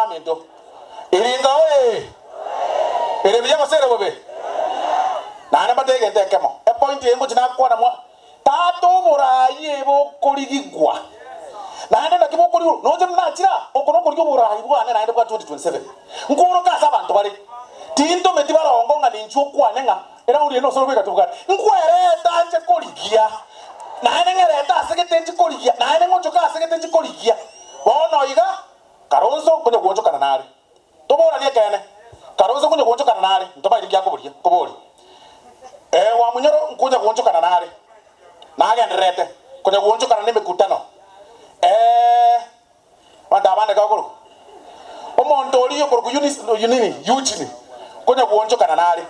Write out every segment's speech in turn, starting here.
baminto. Iringa oye! Ere buya gose ere bobe? Naende mbate egento ekemo, epoint eye ngochia nakwana mwa Tata oboraai ebe okorigigwa. Naende naki bokorigwa? Noche buna nachire aa, oko nokorigia oboraai bwane naende bwa 2027. Nkworoka ase abanto bare. Tintometi barongo ng'a ninchwe okwane ng'a eraundi eye nosore bweka tobwate. Nkwereta nche korigia, naende ng'erete ase gete nchi korigia, naende ng'ochoke ase gete nchi korigia. Bono iga, Kalonzo nkonya gwochokana nare. Toboranie ekeene, Kalonzo nkonya gwochokana nare, ntobaire ki akoboria, nkoborie. Ee, Wamunyoro nkonya gwochokana nare, nagendererete konya gwochokana nemekutano. Ee, abanto abande gakorokwa omonto oria okorokwa Eunice, nini, Eugene, nkonya gwochokana nare.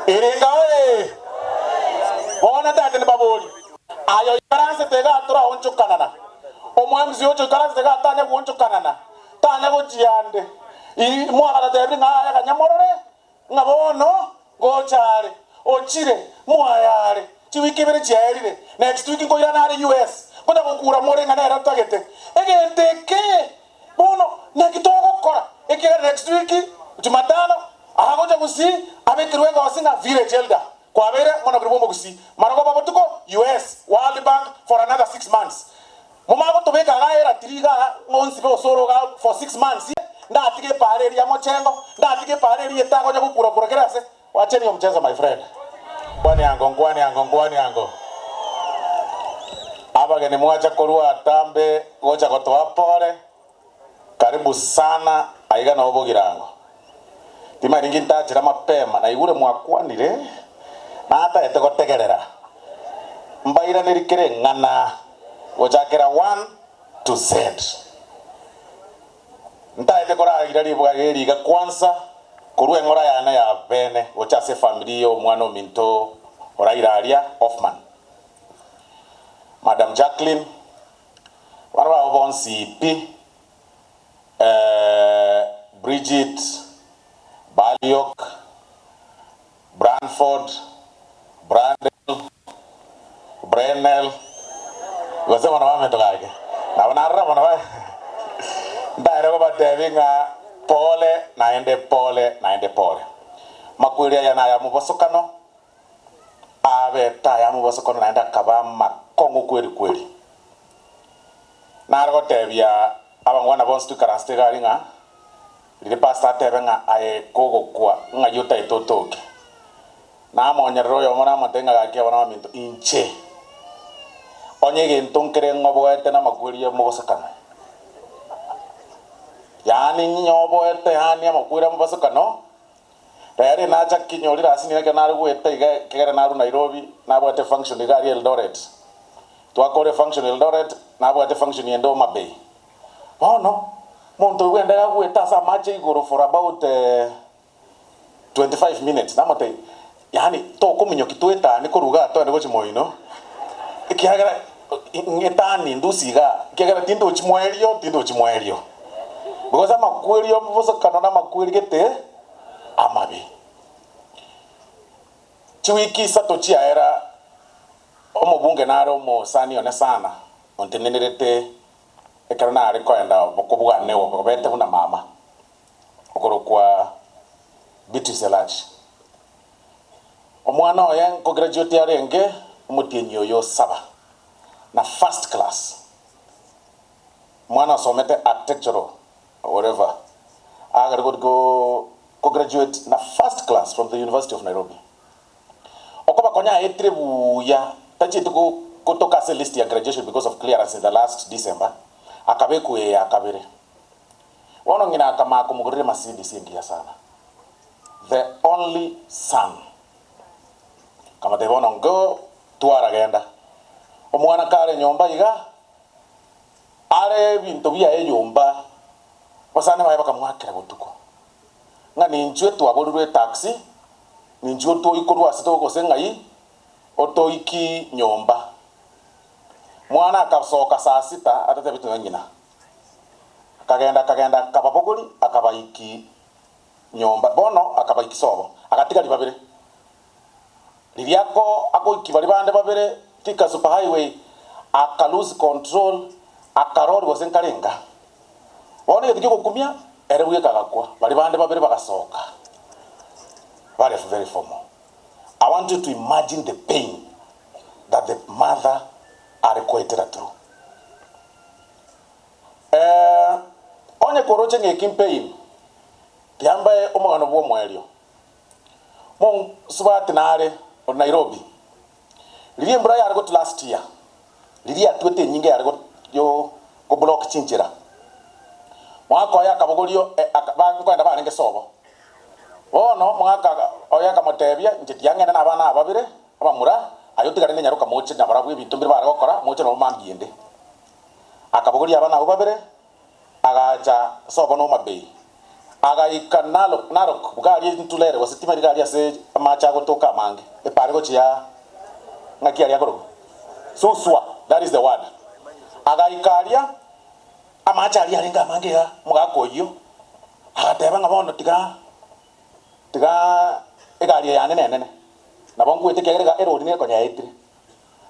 Iringa oye! Bono ntagete nibaborie, Aye oikaransete igaa toraonchokanana? Omo-MC ocha oikaransete igaa tanya gwonchokanana, tanya gochia ande. Ii, mwagatatebire ng'a aye ganya morore, Ng'a bono ngocha are, ochire, mwaye are, chiwiki ibere chiaerire, next week nkoirana are US, nkonya gokura more ng'a nere ntagete. Egento eke bono naki togokora? Ekiagera next week, Jumatano, agocha Gusii, abekerwe egosi ng'a village elder, kwabeire monogeri bw'omogusii, marogoba botuko US, World Bank for another 6 months. Momanye gotobeka igaa eratiri igaa ng'onsibe osoro igaa for 6 months, ndatige epaara eria ya mochengo, ndatige epaara eria etagonya gokura kura kera ase, wacheni omchezo my friend. Nkwani ango, nkwani ango, nkwani ango. Abageni mwacha korwa atambe gocha gotoa pole, karibu sana aiga noo bogirango. Timanyeti ninki ntachire mapema, naigure mwakwanire, nataete gotegerera. Mbairaneri kera eng'ana, gochakera one to Z. Ntaete koragira ribuga eri iga kwansa, korwa eng'ora yane ya bene gocha ase efamiri y'omwana ominto oraire aria, Hoffman. Madam Jacqueline, abana babo bonsi pi, Bridget, Baliok, Branford, Brandel, Brenel, gose bono bamento gake. Nabo narora bono ba ntaere kobatebi ng'a pole naende pole naende pole. Makweri aya naya mobosokano, abete aya mobosokano naende akaba amakong'u kweri kweri. Nare gotebia abangwana bonsi toikaransete iga aria ng'a riria pastor atebe ng'a aye kogokwa ng'ai otaete otoke. Namonyerere oyomo namotebie ng'a gaki abana baminto inche onye egento nkere ng'oboete namakweri ya mobosokano. Yaani nyoboete yaani amakweri a mobosokano, rero nacha kinyorire ase nire ekero nare goeta iga ekegera narwa Nairobi nabwate function iga aria Eldoret. Twakora efunction Eldoret, nabwate efunction ende Homa Bay. Bono, monto oyio bwende gagoeta ase amache igoro for about 25 minutes, namotebia, yaani tokominyokia toetanie korwa igaa toende gochia moino, ekiagera ng'etanie ndusie igaa, ekiagera tindochi moerio, tindochi moerio. Because amakweri omobosokano na amakweri gete amabe. Chiwiki isato chiaera. Omobunge nare omosani one sana, ontenenerete ekero nare koenda boko bwane obete buna mama, okorokwa Beatrice Elachi. Omwana oye nkograduate arenge omotienyi oyo saba na first class. Omwana osomete architectural whatever, agare kograduate na first class from the University of Nairobi. Okoba konya aetire buya, tachieti gotoka ase list ya graduation because of clearance in the last December, akabekwa eye ya kabere. Bono ng'ina akamanya komogorera emercedes engiya sana. The only son. Akamotebia bono go twara genda. Omwana kare nyomba iga, are ebinto biaye nyomba, abasani baye bakamwakera botuko, ng'a ninchwe twaborirwe etaxi, Ninki otoikorwa ase togose ng'ai otoiki nyomba? Mwana akasoka saa sita atatebeti nonya ng'ina. Akagenda akagenda akababogori akabaiki nyomba. Bono akabaiki sobo, agatigaria babere. Riria ako agoikia baria bande babere Thika super highway aka lose control akarori gose nkarenga. Bono egento kiogokumia ere bweka agakwa baria bande babere bagasoka bare very formal. I want you to imagine the pain that the mother are koetera through. Eh, onye koroche ng'eki mpain, tiambae omogano bw'omoerio. Mosubati nare ore Nairobi, riria embura yare gotu last year, riria yatuete enyinga yare go yo go block chinchera, omogaka oye akabogoria aka ba nkoenda barenge sobo. Bono omogaka oye akamotebia, inche tiang'ende na abana aba babere abamura, aye otigare nenyaroka moche nabarabwo ebinto mbire bare gokora, moche nabo mambia ende. Akabogoria abana abwo babere, agacha sobo na Homa-Bay, agaika Narok, Narok, iga aria Ntulere gose timeri iga aria ase amache agotoka amange, epare gochia ng'aki aria akorokwa? Suswa, that is the word. Agaika aria, amache aria arenge amange iga, omogaka oyio agateba ng'a bono tiga tiga egari eye yane nenene, nabo ngwete ekiagera iga erori nigo ekonyaetire.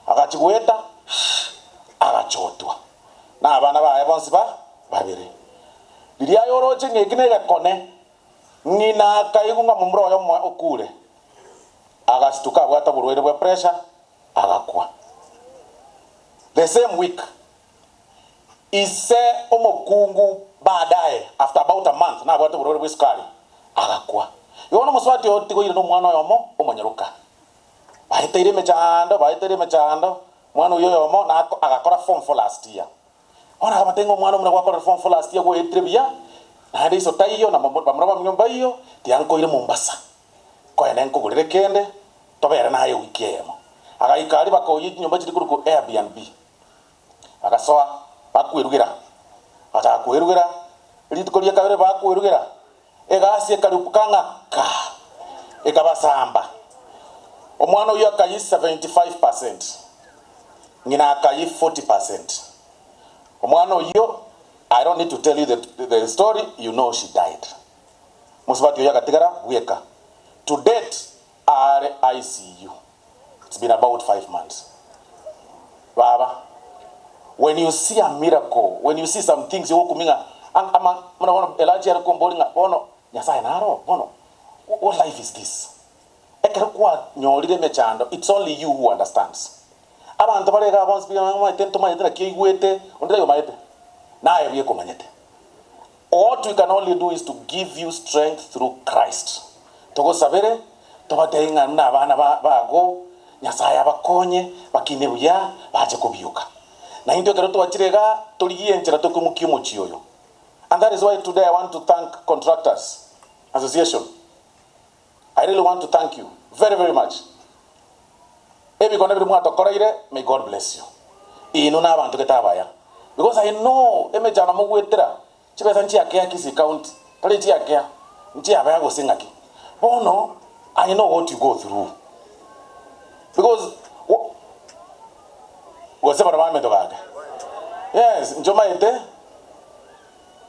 Agachia goeta, agachotwa nabana baye bonsi ba babere. Riria aye oroche ng'a eki negekone, ng'ina akaigwa ng'a momura oye omoe okure, agasituka abwate oborwaire bwa pressure, agakwa. The same week, ise omokungu baadaye after about a month nabwate oborwaire bwa esukari, agakwa. Igo bono omosubati oyo tigoire nomwana oyomo omonyaroka. Baeteire emechando, baeteire emechando, omwana oyio oyomo nako agakora form four last year. Bono akabatebia ng'a omwana omuna gwakorire form four last year gwaetire buya, naende iso taiyo na bamura bamino mbaiyo, tiga nkoire Mombasa, nkoende nkogorere kende, tobere naye ewiki eyemo. Agaika aria bakaoyia chinyomba chiria korokwa Airbnb. Bagasoa, bakwerugera, bagachaka kwerugera, rituko ria kabere bakwerugera, Egasi ekaribuka ng'a kaa, ekabasamba. Omwana oyio akayia 75 percent, ng'ina akayia 40 percent. Omwana oyio, I don't need to tell you the, the story, you know she died. Mosubati oyio agatigara bweka. To date, are ICU. It's been about 5 months. Baba, when you see a miracle, when you see some things ogokumia ng'a ang ama buna bono Elijah are komboria ng'a bono Nyasaye naro bono what life is this? Ekero kwanyorire emechando it's only you who understands. Abanto bare igaa bonsi pi omanyete ntomanyete naki oigwete onde tari omanyete naye buya ekomanyete. What we can only do is to give you strength through Christ. Togosabere, tobatebie ng'a buna abana bago, Nyasae abakonye, bakine buya, bache kobioka. Na intwe ekero twachire igaa, torigie enchera tokoimokia omochie oyo. And that is why today I want to thank contractors association. I really want to thank you very very much. Ebikone biria mwatokoreire, may God bless you. Inwe na abanto gete abaya. Because I know emechando mogwetera, chibesa nchiakea Kisii County, tari chiakea, nchiabea gose ng'aki. Bono, I know what you go through. Because, gose baria bamento gake. Yes, inche omanyete,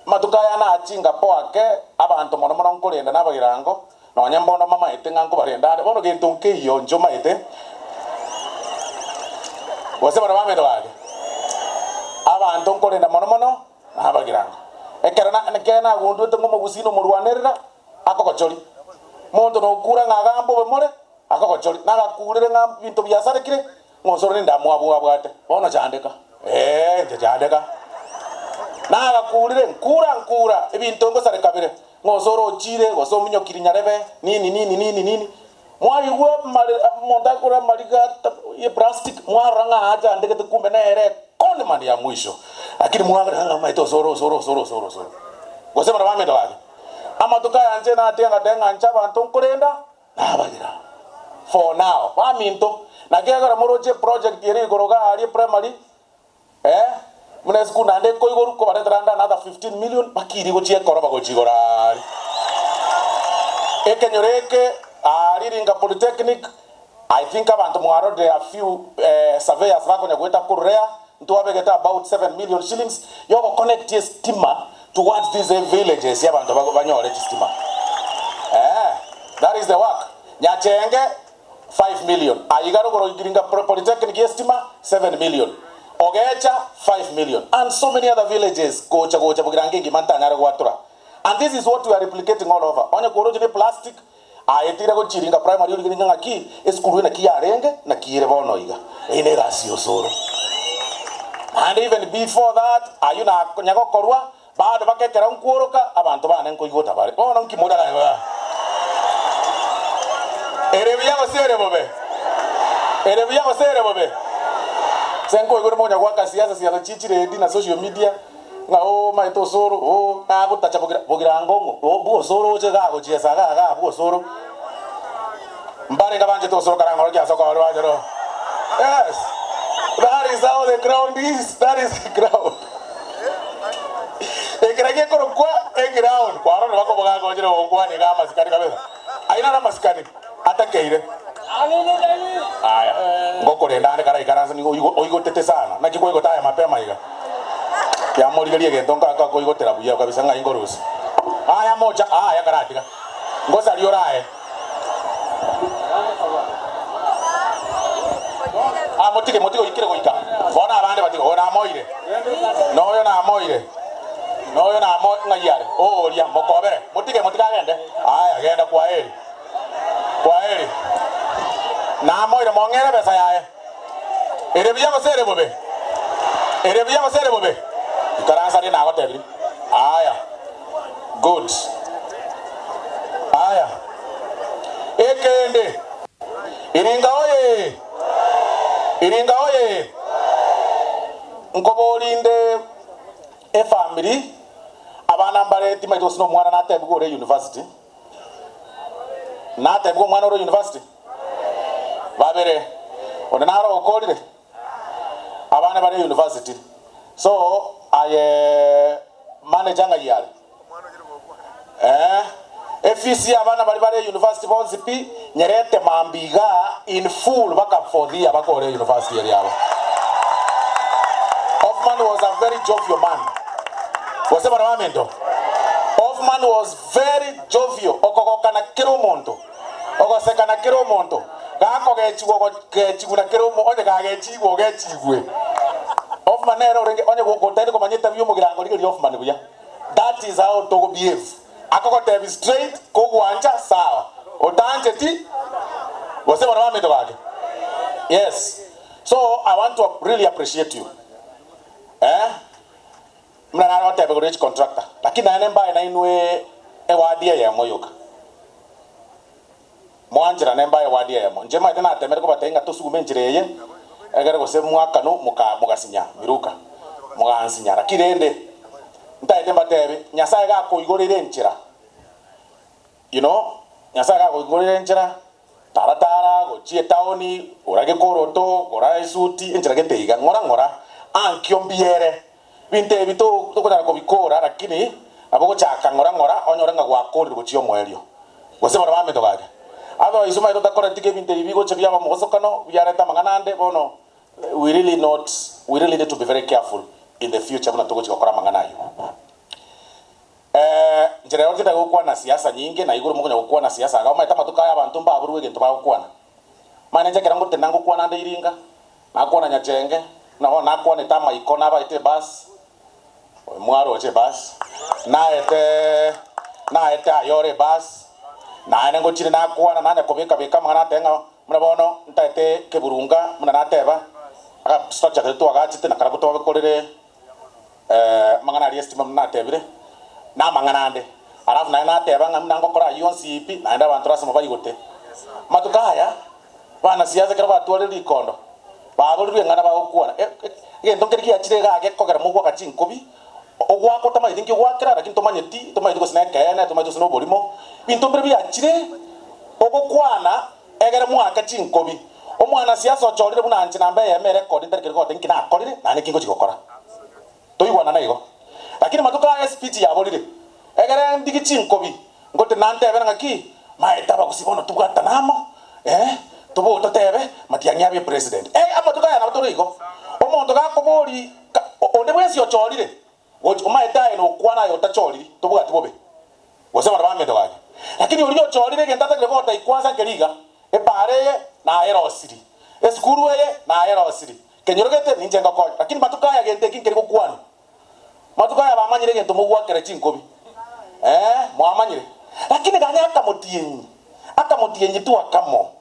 Amatuko aya nachinga poake abanto mono mono nkorenda nabagirango, nonya mbono mamaete ng'a nkobarenda are. Bono gento nkeiyo inche omaete, gose baria bamento gake, abanto nkorenda mono mono nabagirango. Ekero na ekero nagundwete ng'a omogusii nomorwanerera, akogochoria. Monto nokura ng'a agambe obe more, akogochoria. Nagakurire ng'a ebinto biasarekire, Ng'a osore nendamwamu abwate, bono chandeka, ee, inche chandeka. Nagakurire, nkura, nkura, ebinto ngosareka bire, ng'a osore ochire, gose ominyokiri nyarebe, nini, nini, nini, nini. Mwaigwa amare omonto akore amariga ye plastic, mwarora ng'a achandegete kumbe nere econman ya mwisho. Lakini mwarora ng'a omanyete osore, osore, osore, osore, osore. Gose baria bamete gaki. Amatuko aya inche natiga ngateba ng'a inche abanto nkorenda, Nabagira for now baminto naki ekero moroche eproject ere igoro iga aria primary eh buna esukuru naende ekoigorwa kobaretera ande another 15 million bakirie gochia ekoroba gochia igoro aaria. Ekenyoro eke aaria Ringa Polytechnic I think abanto mwarorire a few surveyors bakonya goeta korwa rea ntwabegete about 7 million shillings yogoconnect estima towards these villages abanto banyore chistima eeh that is the work. Nyachenge. 5 million, aiga rogoro Iringa Polytechnic y'estima 7 million, Ogecha 5 million and so many other villages gocha gocha Bogirango engima ntanyare gwatura and this is what we are replicating all over. Onye koroche ne plastic aye tira gochia Iringa Primary origererie ng'aki esukuru naki yarenge naki ere bono iga. Eyio ne egasi ya osoro. Naende even before that ayio nakonya gokorwa Bado bagekera nkworoka abanto baane nkoigota bare. Bono nki moragane? Ere buya gose ere bobe? Ere buya gose ere bobe? Ase nkoigure monya goaka siasa siasa chie chiredi na social media ng'a oo maete osoro oo nagotacha bogira bogirango ng'o oo bwa osoro oche igaa gochiesa igaa igaa bwa osoro. Mbarenge abanchete osoro karang'orokia ase okobare bachere oo. Yes, that is how the ground is, that is the ground. Ekera gekorokwa eground, kwarorire bakoboga gochire gokwana iga amasikani kabisa. Ayio naro amasikani atakeire. Aya, ngokorenda ande karaikaranse nigo oigo oigotete sana. Naki kwaigota aya mapema iga? Yamorigeria egento nkaka koigotera buya kabisa ng'ai ngorusia. Aya mocha, aya karatiga. Ngosaria orae. Ah, motige, motige oikire goika. Bono abande batige. Oyo namoire. Noyo namoire. Noyo namo ng'ai are? Oria, mokobere. Motige, motige agende. Aya, genda kwaheri. Kwaheri. Namoire, mong'ere ebesa yaye. Ere buya gose ere bobe? Ere buya gose ere bobe? Ikaransa riria nagotebirie. Aya. Good. Aya. Ekende. Iringa oye! Iringa oye! Nkoborinde efamiri abana mbare timaeti gose nomwana natebigwe ore university. Natebigwe omwana ore university? Babere. Onde naro okorire? Abana bare university. So aye manager ng'ai are? Eh, efees ya abana baria bare university bonsi pi nyerete mambia igaa in full baka fourth year bakore university eria yabo. Hoffman was a very jovial man. Gose bana baminto? Hoffman was very jovial, okogokana kera omonto. Ogoseka na kera omonto, gakogechigwa ogogechigwa na kera omo, onye gagechigwe ogechigwe. Hoffman nere orenge onye gotari komanya etabi y'omogirango rigeria Hoffman buya. That is how togo behave. Akogotebi straight kogwancha sawa, otancheti gose bono baminto gaki. Yes. So I want to really appreciate you. Eh? Buna nare goteba igoro ye chicontractor, lakini naende mbae nainwe eward eyemo yoka. Mwancherane mbae eward eyemo. Inche maete natemire kobatebia ng'a tosugume enchera eye, egere gose mwakanu moka mogasinya miruka, mogansinya. Lakini rende, ntaete mbatebi, Nyasaye gakoigoreire enchera, you know, Nyasaye gakoigoreire enchera, Tara tara gochia etaoni, gora gekoroto, gora esuti, enchera gete iga, ng'ora ng'ora, ankio mbiere. Binto ebi to tokonyara kobikora, lakini nabo ogochaka ng'ora ng'ora onyore ng'a gwakorire gochia omoerio. Gose bono baminto gaki. Otherwise omanyete otakoreti iga ebinto ebi bigocha biaba omogosokano, biareta amang'ana ande, bono we really not, we really need to be very careful in the future buna togochia gokora amang'ana ayio. Ee, inche rero tindari gokwana siasa nyinge, na igoro mokonya gokwana siasa iga. Omanyete amatuko aya abanto mbaborwe egento bagokwana. Mani inche ekero ngotenena ngokwana nde Iringa, nakwana Nyachenge, buna bono nakwanete amaiko nabaete ebus, mwaroche ebus, naete naete Ayora ebus, naende ngochire nakwana nanya kobeka beka amang'ana nateba ng'a buna bono ntaete keburunga buna nateba, aga structure keria twagachete na karabwo twabekorire. Amang'ana aria estima buna natebire, na amang'ana ande. Alafu naende nateba ng'a buna ngokora ayio onsi pi, naende abanto lasima baigote. Amatuko aya, abanasiasa ekero batwarire rikondo, baborirwe eng'ana bagokwana, egento nkeri giachire igaa gekogera mogwaka chinkobi, ogwaka otamanyeti nki ogwakera, lakini tomanyeti, tomanyeti gose nekeene, tomanyeti gose noborimo, ebinto mbire biachire, ogokwana Egere moake chinkobi. Omwanasiasa ochorire buna inche namba eyemo erekodi ntari keri goteba inki nakorire naende inki ngochia gokora. Toigwanana igo. Lakini matuko aya espeech yaborire. Egere ndigi chinkobi ngote nantebere ng'aki maete abagusii bono tobwatane amo eh tobo totebe Matiang'i abe president. Eh amatuko aya nabo tore igo. Omonto gakobori onde bwensi ochorire gochi omaete aye nokwana aye otachoriri tobwati bobe. Gose abanto baminto gaki. Lakini oria ochorire egento atagete goteba kwanza nkeri iga. Epaara eye nayerosirie, esukuru eye nayerosirie, kenyoro gete ninche ngokonya. Lakini matuko aya gento eki nkeri gokwanwa. Matuko aya bamanyire egento mogwakera chinkobi, ee, mwamanyire. Lakini ganya akamotienyi, akamotienyi tu akamo,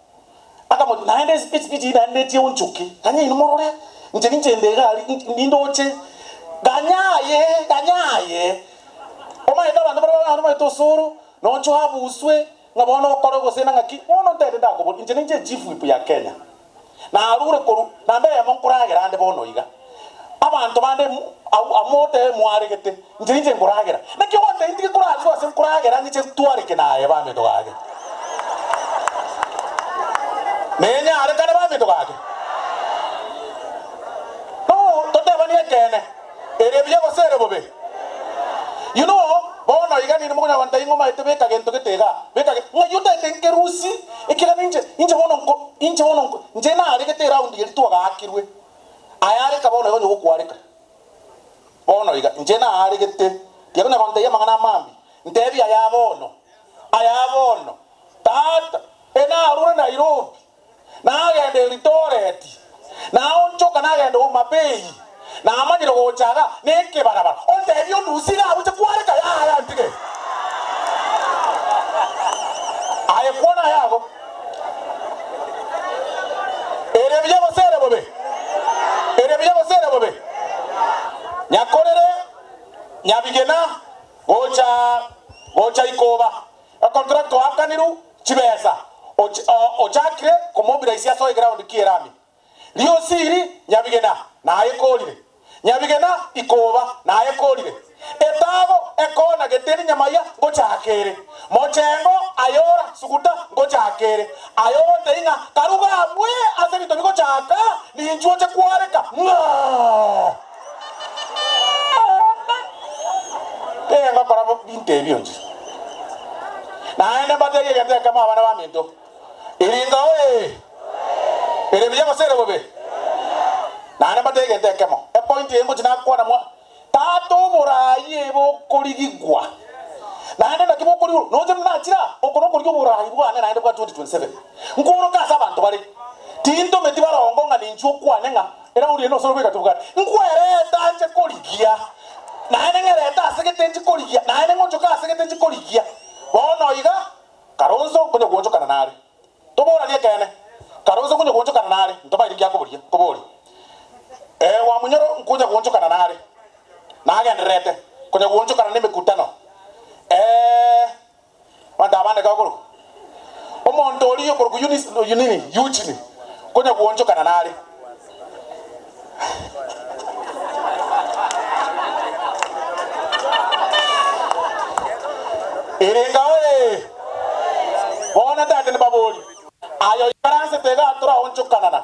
akamoti naende espeech eyio naende echionchoke, ganya inwe morore, inche ninche inde iga aria, nindoche, ganya aye, ganya aye. Omanyete abanto baria bamanyete osoro, noche oabuswe, Ng'a bono okore gose nang'aki, bono ntete ndakoboria, inche ninche echief whip ya Kenya, narure korwa namba eyemo nkoragera ande bono iga. Abanto bande amo otebe mwaregete, inche ninche nkoragera. Naki ogontebia ntige korarigwa ase nkoragera ng'iche ntwareke naye baminto gake. Nenyarekane baminto gake. No, totebanie ekeene, ere buya gose ere bobe? You know, bono iga ninde mokonya gontebia ng'a omaete beka gento gete igaa, beka ge, ng'ai otaete nkerusie, ekiagera ninche, inche bono nko, inche bono nko, inche naregete eround eria twagaakirwe, aye areka bono iga onye gokwareka. Bono iga, inche naregete, tiakonya gontebia amang'ana amambia, ntebie aya bono, aya bono, tata, enarure Nairobi. Nagenda Elitoreti, naonchoka nagenda Homa Bay, namanyire gocha iga nekebarabara, ontebie ondusie iga abwo kwareka yaya ntige. Aye kwana aye ago. Ere buya gose ere bobe? Ere buya gose ere bobe? Nyakorere Nyabigena gocha gocha ikoba. Econtract oakanirwe chibesa ochakire komobilise ase eground ki'erami. Riosiri nyabigena naye korire, nyabigena ikoba naye korire, etago ekona geteni nyamaiya ngochaka ere, mochengo ayora suguta ngochaka ere, aye ogontebia ng'a karuga abwe ase ebinto bigochaka ninchwe oche kwareka ng'oo. Tingokora binto ebio inche. Naende mbatebie egento ekemo abana baminto, Iringa oye! Ere buya gose ere bobe? Naende mbatebie egento ekemo, epoint eye ngochia nakwana mwa tata oboraai ebokorigigwa. Naende naki bokorigwa? Noche buna nachire aa, oko nokorigia oboraai bwane naende bwa 2027. Nkworoka ase abanto bare. Tintometi barongo ng'a ninchwe okwane ng'a Erauri eye nosore bweka tobwate. Nkwereta nche korigia, naende ng'erete ase gete nchi korigia, naende ng'ochoke ase gete nchi korigia. Bono iga, Kalonzo nkonya gwochokana nare. Toboranie ekeene, Kalonzo nkonya gwochokana nare, ntobaire ki akoboria, nkoborie. Ee, Wamunyoro nkonya gwochokana nare, nagendererete konya gwochokana nemekutano. Ee. Abanto abande gakorokwa omonto oria okorokwa Eunice, nini, Eugene, konya gwoonchokana nare. Ere ngao ee, bono tata nibaborie, aye oikaransete igaa toraonchokanana,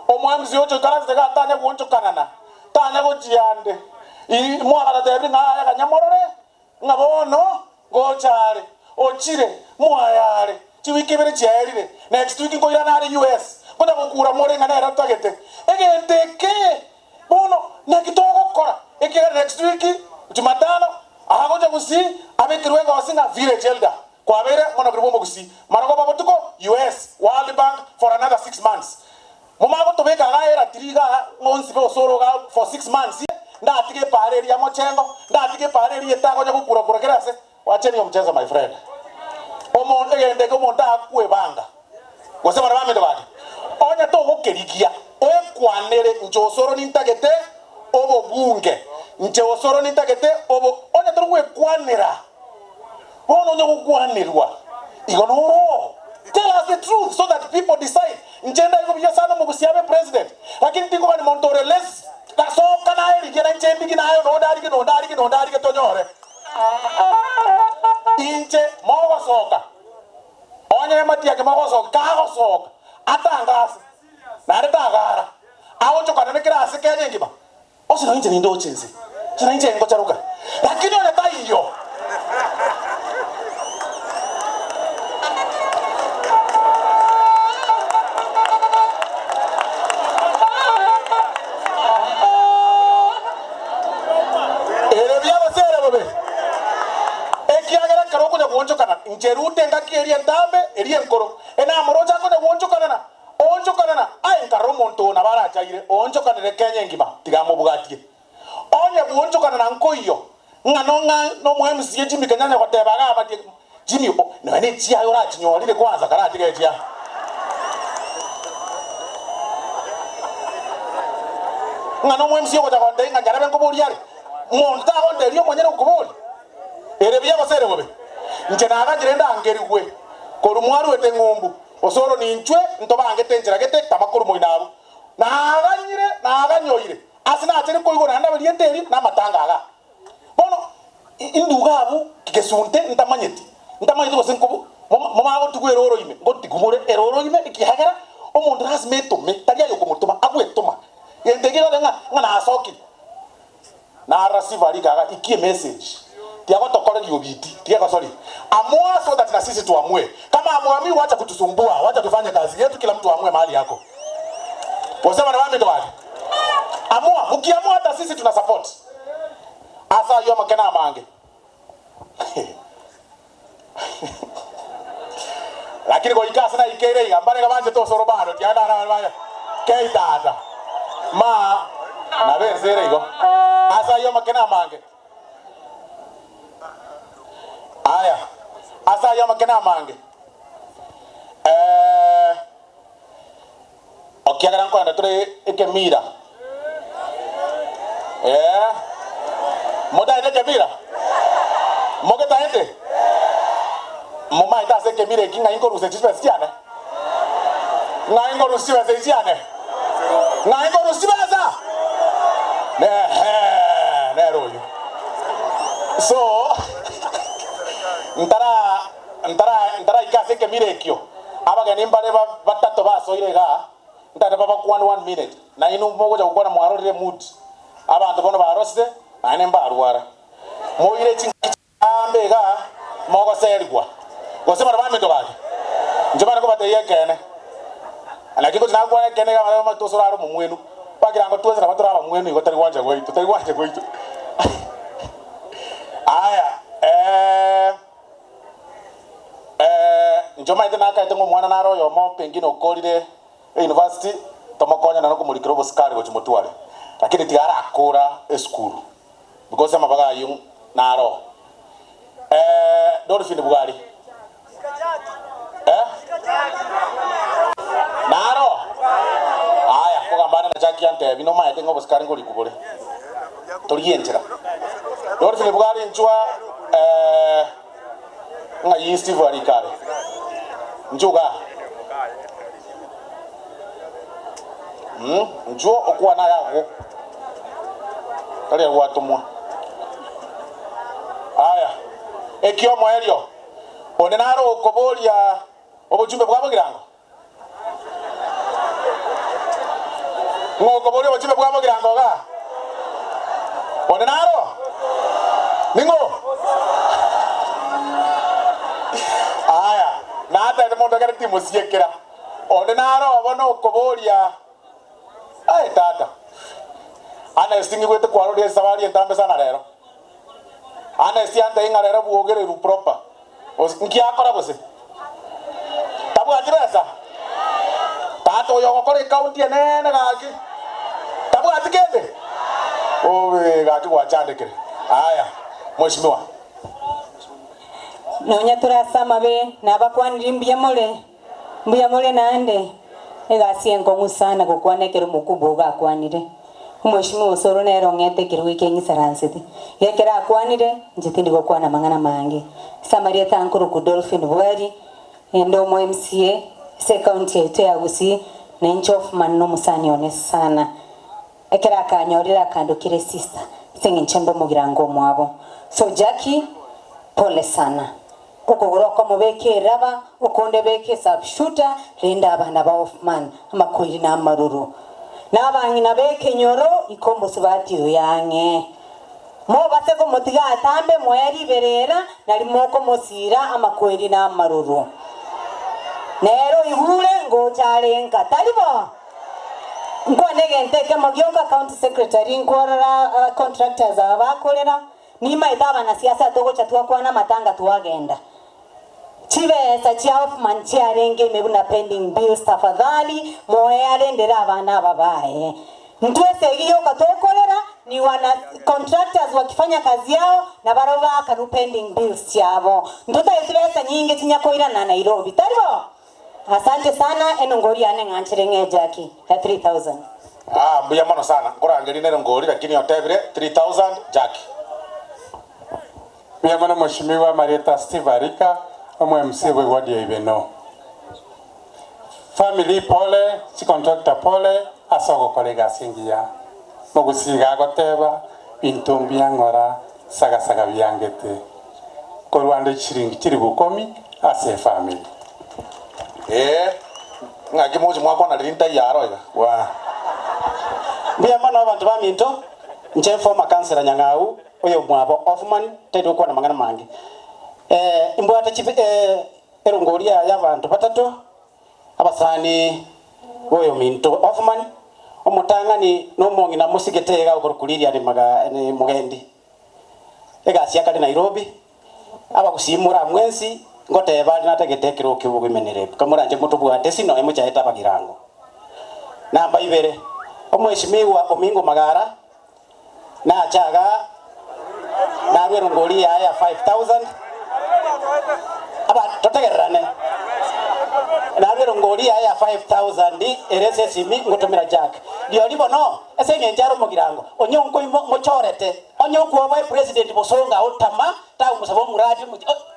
omo-MC ocha oikaransete igaa tanya gwoonchokanana, tanya gochia ande. Ii, mwagatatebire ng'a aya ganya morore, Ng'a bono ngocha are, ochire, mwaye are, chiwiki ibere chiaerire, next week nkoirana are US, ngocha gokura more ng'a nere ntagete. Egento eke bono naki togokora? Ekiagera next week, Jumatano, agocha Gusii, abekerwe egosi ng'a village elder, kwabeire monogeri bw'omogusii, marogoba botuko US, World Bank for another 6 months. Momanye gotobeka igaa eratiri igaa ng'onsibe osoro igaa for 6 months, ndatige epaara eria ya mochengo, ndatige epaara eria etagonya gokura kura kera ase, wacheni omchezo my friend. Omonto egento eke omonto akwebanga, gose baria baminto gaki, onye togokerigia oekwanere inche osoro nintagete obobunge, inche osoro nintagete obo, onye tori gwekwanera. Bono onye gokwanerwa igo noro. Tell us the truth so that people decide. Inche ndaigo buya sana omogusia abe president lakini tingogani monto ore lazy. Gasoka naye rigia na inche ndigi naye onde arige na onde arige na onde arige tonyore. Inche mogosoka onye matiang'i mogosoka kagosoka atangase naende tagara aonchokane kera ase Kenya engima. Gose nainche nindoche inse, gose nainche ngocharoka, lakini onye taiyo. Ere buya gose ere bobe? Ekiagera ekero okonya goonchokana, inche rute engaki eria entambe, eria enkoro. Enamoroche akonya gwonchokanana, oonchokanana, aye nkarora omonto oo nabo arachaire, oonchokanere Kenya engima, tiga amobwatie. Onye gwonchokanana nkoiyo, ng'a nong'a nomo MCA Jimmy Kenyanya goteba iga abatie, Jimmy, o, nonya ne chiaye orachinyorire kwanza karatiga echiaye. Ng'a nomo MCA ogocha gontebia ng'a nyarebe nkoboria are, monto tagontebi omonyene okoboria. Ere buya gose ere bobe? Inche nagachire ndangerigwe korwa mwaruete ng'umbu, gose oro ninchwe ntobangete enchera gete tama korwa moino abwo. Naganyire, naganyoire, ase nachire koigwa naende abe rieta erio namatanga aga. Bono induga abwo gesunte ntamanyeti, ntamanyeti gose nkobu momanye gotigwa erooro ime, ngotigwa more erooro ime ekiagera omonto lasima etome, tari aye okomotoma, agwetoma. Gento ekio egoteba ng'a ng'a nasokire. Nara sifa rikaga ikie message tiagotokoreria obiti tigegosoria amua so that na sisi tuamue kama amuamui wacha kutusumbua wacha tufanye kazi yetu kila mtu aamue mahali yako gose bana baminto gaki amua mukiamua hata sisi tuna support ase ayio amakene amange Lakini goika ase naikeire iga, mbarenge banchete osoro bado, tiga nara bare kei tata. Ma nabe ense ere igo. Ase ayio amakene amange. Aya, ase ayio amakene amange. Eh, okiagera nkoenda tore ekemira. Eh, motaete ekemira? Mogetaete? Momaete ase ekemira eki ng'ai nkorusia chibesa chiane? Ng'ai nkorusia chibesa echi chiane? Ng'ai nkorusia chibesa? Ehe, nere oyio. So, ntara ntara ntaraika ase ekemira ekio, abageni mbare batato basoire igaa, Ntari babakwane one minute, nainwe mogocha gokwana mwarorire emood, abanto bono barosire naende mbarwara. Moire chingaki chiambe iga mogoserigwa. Gose baria baminto gaki, inche manye kobatebia ekeene, naki ngochi nakwana ekeene iga barabwo bamanyete ase orare omomwenu, bakira ngo twensi nabo tore abamwenu igo tari gwancha gwaito, tari gwancha gwaito. Aya eh. Inche omanyete nakaete ng'a omwana nare oyomo pengine okorire euniversity tomokonye nonye komorikera obosikari gochia motware, lakini tiga arakora esukuru because amabaga ayio naro. Dolphin Bwari eh? Naro? Aya, nkogamba ande na Jackie antebi nomaete ng'a obosikari nkorikwa bore. Torigie enchera. Dolphin Bwari inchwa eh. Ng'ai Steve arikare? Inchuo igaa. Mm, inchuo okwane aya agwo. Tari gwatomwa. Aya, ekiomoerio, onde nare okoboria obochumbe bwa bogirango? Ng'o okoboria obochumbe bwa bogirango igaa? Onde naro? Ning'o? Aya, natebete monto ekero timosiekera. Onde naro bono okoboria, Aye tata, Ernest ng'igwete kwaroria esabari entambe sana rero. Ernest antebie ng'a rero bwogereru proper. Gose nki akora gose? Tabwati besa? Tata oyo ogokora ecounty enene gaki tabwati kende? Obe gaki gwachandekire. Aya mheshimiwa. Nonya tore ase amabe, nabakwanire mbuya more, mbuya more naende, egasi enkong'u sana gokwana ekero omokubwa ogo akwanire. Omweshimiwa Osoro nere ong'ete ekerogo eke ng'isaransete. Iga ekero akwanire, inche tindi gokwana amang'ana amange. Ase amarieta nkorokwa Dolphin Bwari, inde omo MCA ase ecounty yaito ya Gusii, na inche Hoffman nomosani one sana. Ekero akanyorire akandokera esister ase eng'encho nde omogirango omwabo. So Jackie, pole sana. Okogoro okomo beka eraba, okonde beka esapshuta, rende abana ba Hoffman, amakweri na amaroro. Na abang'ina b'ekenyoro ika omosubati oyo ang'e. Mobase komotiga atambe moe riberera, nari mokomosiira amakweri na amaroro. Nere oigure ngocha are nka, tari bo? Nkwane egento ekemo gioka, County Secretary, nkworora contractors aba bakorera, Nimaete abanasiasa togocha twakwana amatanga twagenda. Chibesa chia Hoffman chiarenge ime buna pending bills tafadhali moe arendere abana aba baye. Ntwe esegi yoka tokorera ni wana contractors wakifanya kazi yao na barabwo baakanwe pending bills chiabo. Ntotagete chibesa nyinge chinyakoirana Nairobi. Tari bo? Asante sana enongori yane ng'anchere ng'e Jackie ya 3000. Aa mbuya mono sana nkorangeria nere ngori lakini otebire 3000 Jackie. Mbuya mono Mweshimiwa Marieta Steve Arika, omo MC bwe ward ya Ibeno. Family pole, chicontractor pole ase ogokora egasi engiya. Mogusiiga agoteba, binto mbuya ng'ora sagasaga biangete. Korwa ande chishilingi chilifu ikomi ase efamily. Ee, ng'aki moche mwakwana riria ntaiyo aro iga? Waa. Mbuya mono abanto baminto, inche former councillor Nyang'au, oyomwabo Hoffman, tari gokwana amang'ana mange. Eh, imbwate chibe eh, erongori ya y'abanto batato, abasani b'oyominto Hoffman, omotang'ani nomong'ina mosigete iga okorokwa Lilian Maga Mugendi. Egasi ya kare Nairobi, abagusii more mwensi, ngoteba are natagete ekero ki'obogoimenere, kamoranche motobwate ase nonya mochaete abagirango. Namba ibere, omweshimiwa Omingo Magara nache igaa narue erongori yaye ya 5000, aba totegererane, narue erongori yaye ya 5000 ere ase esimi ngotomera Jack. Rirorio bono, Ase engencho are omogirango, onye onkoimo mochorete, onye okwoboa epresident bosongo ao tama tagomosaba omoradi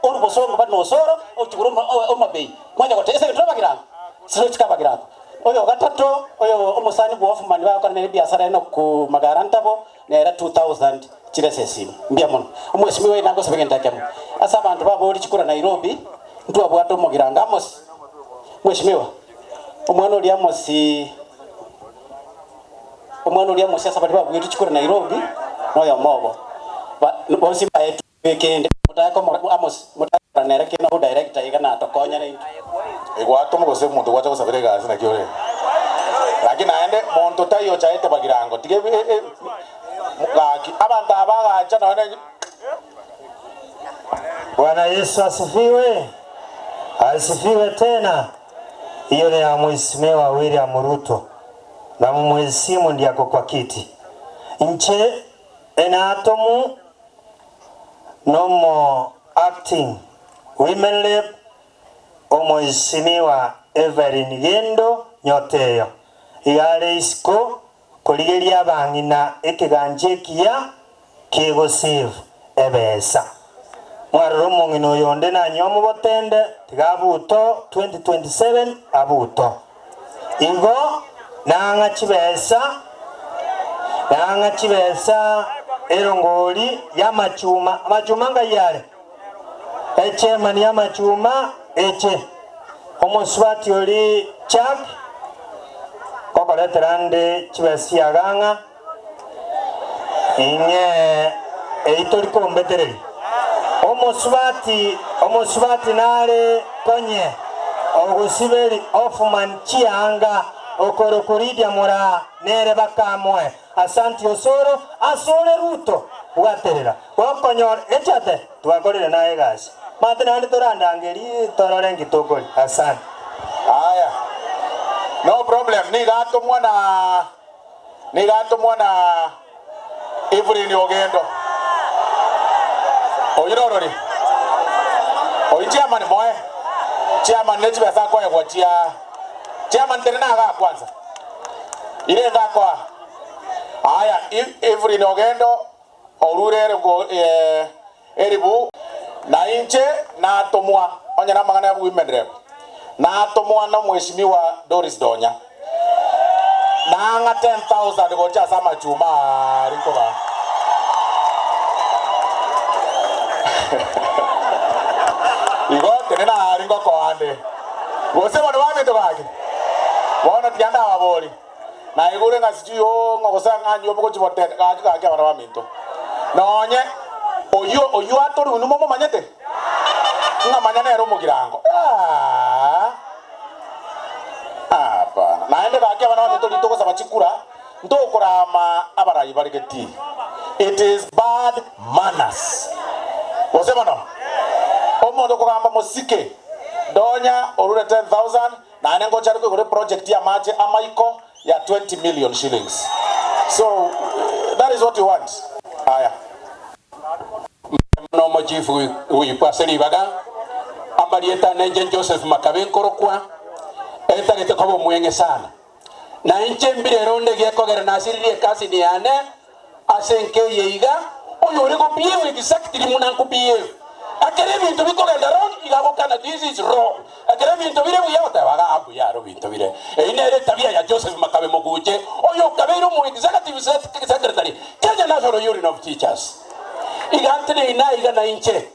oru bosongo bare nosoro ochigure omobei mwanya gote ase engencho abagirango sirochike abagirango. Oyo gatato oyo omosani bwa Hoffman bagokora nere ebiasara ere noku magara ntabo nere 2000 chire ase esimi. Mbuya mono. Omwesimiwa oyo nagosaba egento ekemo. Ase abanto babori chikura Nairobi ntwabwate omogirango Amos. Mweshimiwa omwana oria Amos. Omwana oria omosiasa baria babuetwe chikura Nairobi noyomo obo. Bonsi mbaetwe kende Amos motakora nere kende nobo director iga natokonyere intwe. Igwatoma gose omonto gwacha gosabera egasi naki ore. Lakini naende monto taiyo ochaete bagirango tiga gaki abanto aba agacha nonya ne. Bwana Yesu asifiwe! Asifiwe tena! Iyo ni ya Mheshimiwa William Ruto na mumheshimu ndiye ako kwa kiti. Inche enatomu nomo acting women rep Omheshimiwa Evelyn Gendo Nyoteyo iga are isiko korigeria abang'ina ekegancha ekiya kegosave ebesa. Mwarora omong'ina oyo onde nanywe omobotende, tiga abuto 2027 abuto. Igo nang'a chibesa, nang'a chibesa erongori y'amachuma, amachuma ngai are? Echemani y'amachuma eche. Omosubati oria Jack, ngokoretera nde chibesa chiagang'a. Ing'ee eyio tori kombetereria. Omosubati, omosubati nare konye ogosiberi Hoffman chianga okorokwa Lydia Moraa nere bakamoe. Asanti Osoro asore Ruto bwaterera gokonyora echate twakorire naye egasi mate naende torandangerie torore nki tokori. Asante. Aya no problem nigo atomwa na Nigo atomwa na Evelyn Ogendo. Oyio norori? Oyio chairman moe. Chairman ne chibesa akoegwa chia chairman tenena igaa kwanza. Irenge akoa. Aya Evelyn Ogendo orure ere eribu na inche natomwa onye namang'ana ya women rep natomwa na omweshimiwa Doris Donya nang'a 10,000 gocha ase amachuma aria nkobaa. Igo tenena aria ngokoa nde. Gose bono baminto gaki? Bono tiga ndababori. Naigure ng'a sijui oo ng'a gose ang'anywe obogochi botene, gaki gaki abana baminto. Nonye oyio oyio atoriwe inwe momomanyete? Ng'a manya nere omogirango. Aah! Hapana. Naende gaki abana baminto riria togosaba chikura, ntokorama abarai bare getii. It is bad manners. Gose bono? Omonto okogamba mosike. Donya orure 10,000 naende ngocha are koigora eproject ya amache amaiko ya 20 million shillings. So that is what we want. Aya. Muna omochifu goikwa ase ribaga, amarieta ane inche Joseph Makabe nkorokwa, etagete koba omweng'e sana. Na inche mbire ronde gekogera nasiririe ekasini yane ase enka eye iga, oyore go behave exactly buna nko behave. Ekero ebinto bikogenda wrong iga agokana this is wrong. Ekero ebinto bire buya agoteba iga mbuya aro binto bire. Eyio nere etabia ya Joseph Makabe Moguche, oyo okabeire omo executive secretary Kenya National Union of Teachers. Iga nteneine aiga nainche.